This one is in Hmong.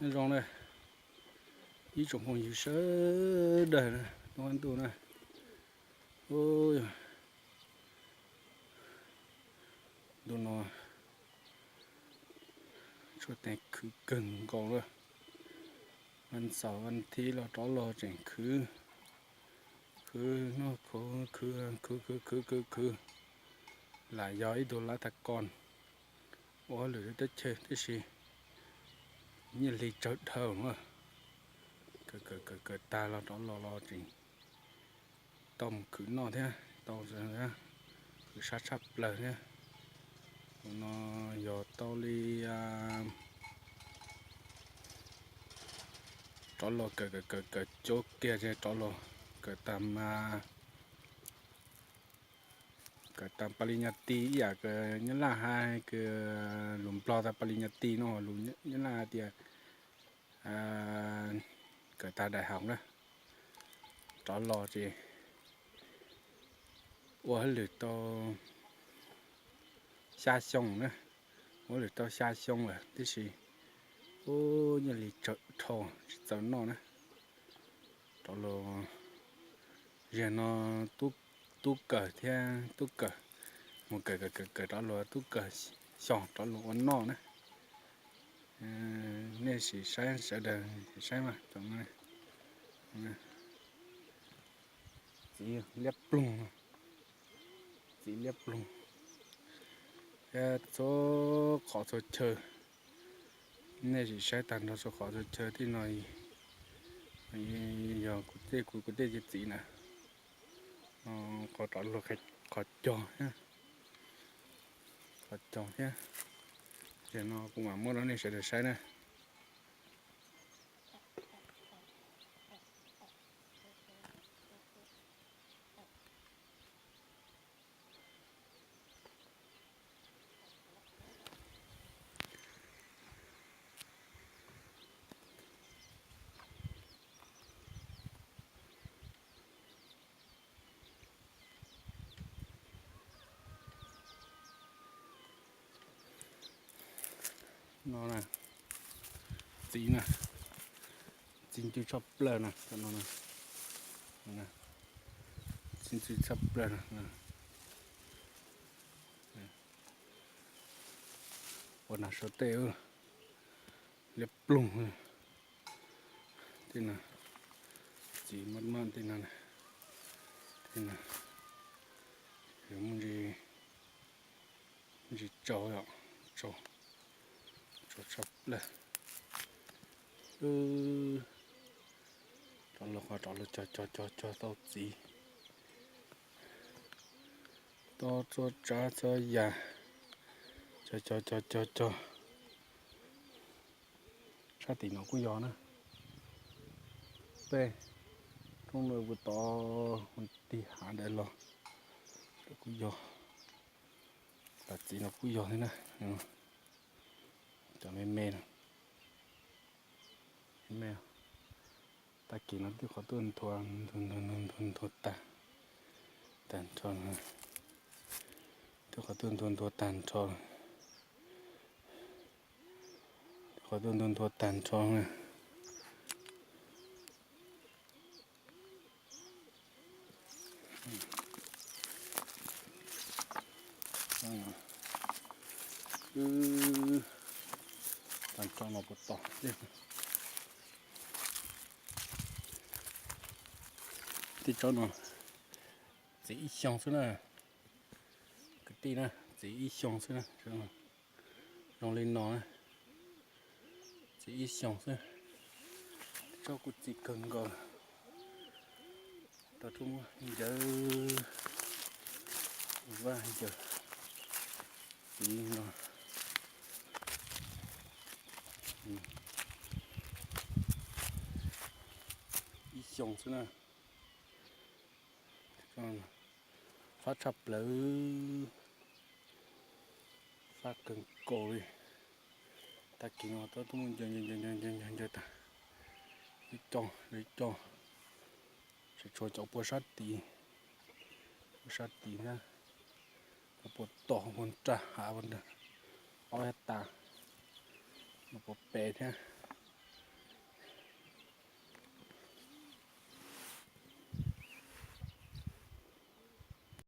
Nyob zoo na, ib tsoom phooj ywg sawv daws na, tub qab ntuj na, ntu no tshuav teev khwv kawg nkaus lawm. Vaj xaum vaj thib los rov los tseem khwv, khwv noj khwv khwv khwv khwv khwv khwv khwv, lam yog ib tug lav tas kos ua hauj lwm teb chaws tiam sis nyiaj hli tsawg dhau na. Kawm kawm kawm kawm tag los rov los los tseem tau mus khwv noj thiab, tau khwv sab tshaj plaws thiab. Tus no yog tau li rov los kawm kawm kawm kawm cuab kiag ces rov los kawm tag mas kawm tag pa li nyas ti ib yam kawg Nyab Laj hais, kawg lus Nplog tas pa li nyas ti no, lus Nyab Laj hais tias kawm tag daim hauv na, rov los ces ua hauj lwm tau xya xyoo na, ua hauj lwm tau xya xyoo lawm tiam sis ub nyiaj hli tsawg dhau tsis txaus noj na. Rov los zaum no tub kawm thiab tub kawm mus kawm kawm kawm kawm rov los tub kawm xyos rov los ua noj na. Nej sim saib sawv daws sim saib mas, txiv liab ploog, txiv liab ploog thiab txhua qhov txhua chaw. Nej sim saib tag nrho txhua qhov txhua chaw tej no yog kuv tej kuv kuv tej txiv na. Qhov rov luag qhov cog thiab, qhov cog thiab. Ces no kuv mam muab rau nej sawv daws saib na. No na, txiv na, txiv ntxwv tshaj plaws na, txiv ntxwv tshaj plaws na. Ua nas suav tej liab ploog tej no, txiv maj maj tej no, tej no yuav muaj ntsis tsau, tsau tshaj plaws. Rov los qhov rov los cog cog cog cog tau txiv, tau txhua tsav txhua yam, cog cog cog cog cog. Sab tim no kuj yog na, peb rooj no puas tod tig hav ntawd los kuj yog, tam txiv no kuj yog thiab na. Cov me me no, me, tag kis no twb qhov tuaj nthua nthua nthua tag, tag nrho, twb qhov tuaj nthua nthua tag nrho, twb qhov tuaj nthua nthua tag nrho na. Tag nrho no puas tom tej tsob no, txiv ib xyoos xwb na, kwv tij na, txiv ib xyoos xwb na. Zoo li no na, txiv ib xyoos xwb, tsob kuj txiv kawg nkaus. Tau tuaj muab ncawv, vaj ncawv txiv no, ib xyoos xwb na. Fab tshaj plaws, fab kawg nkaus li. Tag kis no tau tuaj muab ncawv ncawv ncawv ncawv ncawv ncawv tag, ib co, ib co, tseem tshuav cov puag sab tid, puag sab tid thiab, cov puag tom puag nram hav, ob hab tas, no puag pem thiab.